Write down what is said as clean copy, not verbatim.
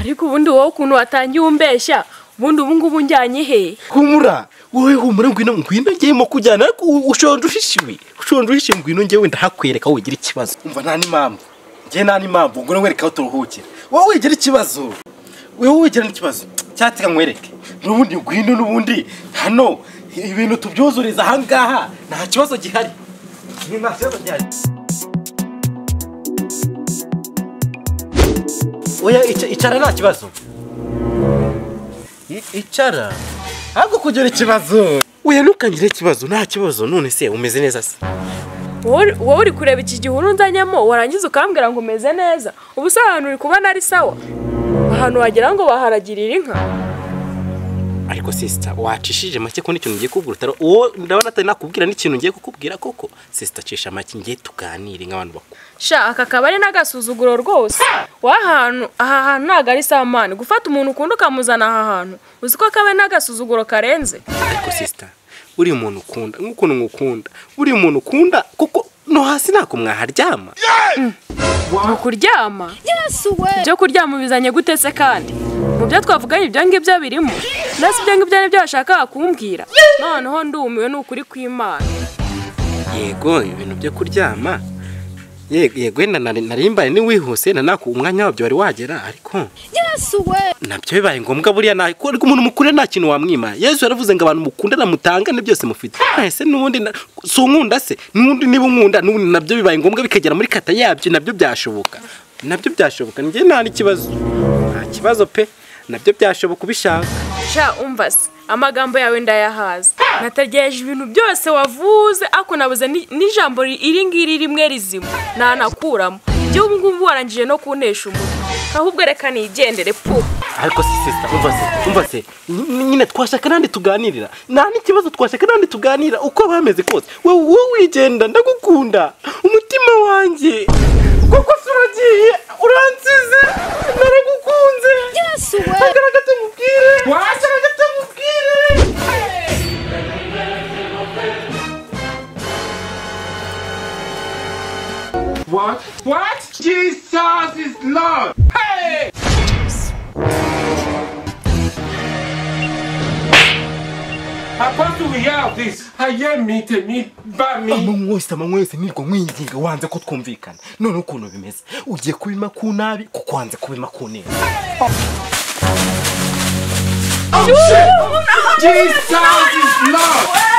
Ariko ubundi wowe ukuntu watangiye umbeshya, ubundi ubu ngubu njyanye he? Humura, wowe humura ngwino ngwino ngiyemo kujyana ariko ushonje uhishiwe. Ushonje uhishiwe ngwino ngewe ndahakwereka wowe ugira ikibazo. Umva nta n'impamvu. Ngewe nta n'impamvu ngwino nkwereka aho turuhukira. Wowe ugira ikibazo. Wowe ugira n'ikibazo. Cyatsi nkwereke. N'ubundi ngwino n'ubundi hano ibintu tubyuzuriza aha ngaha nta kibazo gihari. Nta kibazo gihari. Oya icara nta kibazo. Icara. Ahubwo kugira ikibazo. Oya ntukangire ikibazo, nta kibazo. None se umeze neza se? Wowe uri kureba iki gihuru nzanyemo warangiza ukambwira ngo umeze neza. Ubu se ahantu uri kubona ari sawa? Ahantu wagira ngo baharagirira inka. Ariko sister wacishije make ko n'ikintu ngiye kubwira utara uwo ndabona atari nakubwira n'ikintu ngiye kukubwira koko. Sister cisha make ngiye tuganire nk'abantu bakuru. Sha aka kabari n'agasuzuguro rwose. Wahantu aha hantu ntago ari sawa man. Gufata umuntu ukunda ukamuzana aha hantu uzi ko akabe n'agasuzuguro karenze. Ariko sister uri umuntu ukunda nk'ukuntu ngukunda uri umuntu ukunda kuko no hasi nako mwaharyama. Mu kuryama? Ibyo kuryama bizanye gute se kandi? Mu byo twavuganye ibyo ngibyo birimo. Nasi ibyo ngibyo nibyo washakaga kumbwira. Noneho ndumiwe n'ukuri kw'Imana. Yego ibintu byo kuryama. Yego narimbaye ni wihuse na nako umwanya wabyo wari wagera ariko Yesu we nabyo bibaye ngombwa buriya na ariko umuntu mukuru nta kintu wamwima. Yesu yaravuze ngo abantu mukundana mutangane byose mufite. Ese nubundi si unkunda se nubundi niba unkunda nubundi nabyo bibaye ngombwa bikagera muri kata yabyo nabyo byashoboka. Nabyo byashoboka njye nta n'ikibazo. Nta kibazo pe nabyo byashoboka ubishaka. Sha umva se amagambo yawe ndayahaza. Nategereje ibintu byose wavuze ako nabuze n'ijambo iri ngiri rimwe rizima nanakuramo. Ibyo ubu ngubu warangije no kuntesha umutwe. Ahubwo reka nigendere pu. Ariko sister umva se nyine twashaka nandi tuganirira. Nta n'ikibazo twashaka nandi tuganira uko bameze kose. Wowe wigenda ndagukunda umutima wanjye. Kuko suragiye uransize naragukunze. Yesu we. Agaragaza mubwire. Agaragaza mubwire. What? What? Jesus is Lord. Hey! Apostle, we hear of this. I hear me, tell me, by me. Amanywa nirwo mwinginga wanze ko twumvikana. None ukuntu bimeze. Ugiye kubima ku nabi kuko wanze kubima ku neza. Jesus is Lord.